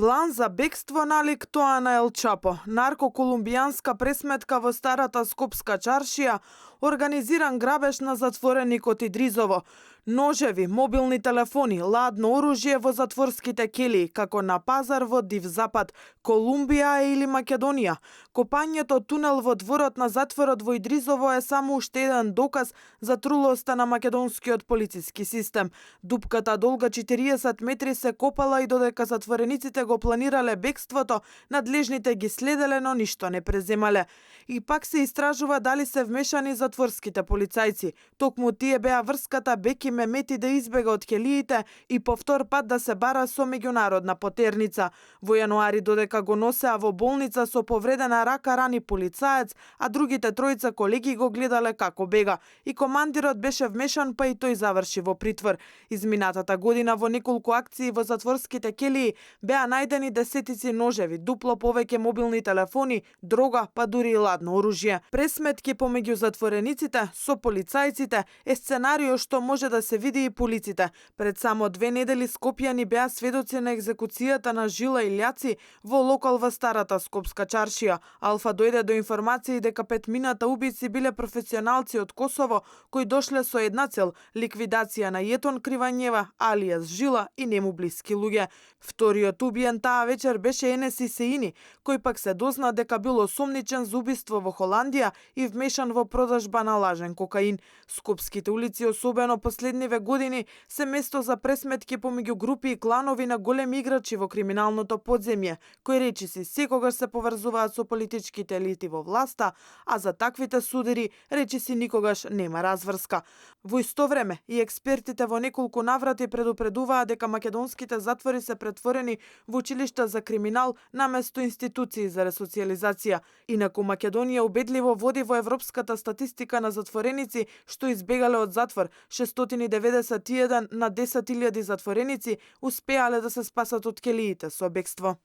План за бегство налик тоа на Ел Чапо. Нарко-колумбијанска пресметка во старата Скопска чаршија, организиран грабеж на затвореникот Идризово, ножеви, мобилни телефони, ладно оружје во затворските келии, како на пазар во Див Запад, Колумбија или Македонија. Копањето тунел во дворот на затворот во Идризово е само уште еден доказ за трулоста на македонскиот полициски систем. Дупката долга 40 метри се копала и додека затворениците го планирале бегството, надлежните ги следеле, но ништо не преземале. И пак се истражува дали се вмешани затворските полицајци. Токму тие беа врската Беки Мемети да избега од келиите и повтор пат да се бара со меѓународна потерница. Во јануари, додека го носеа во болница со повредена рака, рани полицаец, а другите тројца колеги го гледале како бега. И командирот беше вмешан, па и тој заврши во притвор. Изминатата година во неколку акции во затворските келии беа најдени десетици ножеви, дупло повеќе мобилни телефони, дрога, па дури и ладно оружје. Пресметки помеѓу затворениците со полицајците е сценарио што може да се види и по улиците. Пред само 2 недели скопјани беа сведоци на екзекуцијата на Жила Илјаци во локал во старата Скопска чаршија. Алфа дојде до информации дека петмината убици биле професионалци од Косово кои дошле со една цел – ликвидација на Јетон Кривањева, алијас Жила и нему блиски луѓе. Вториот убиен таа вечер беше Енеси Сеини, кој пак се дозна дека бил осомничен за убиство во Холандија и вмешан во продажба на лажен кокаин. Скопските улици, особено последниве години, се место за пресметки помеѓу групи и кланови на големи играчи во криминалното подземје, кои речиси секогаш се поврзуваат со политичките елити во власта, а за таквите судери речиси никогаш нема разврска. Во исто време и експертите во неколку наврати предупредуваат дека македонските затвори се претворени во училишта за криминал наместо институции за ресоциализација. Инаку Македонија убедливо води во европската статистика на затвореници што избегале од затвор. 691 на 10.000 затвореници успеале да се спасат од келиите со бегство.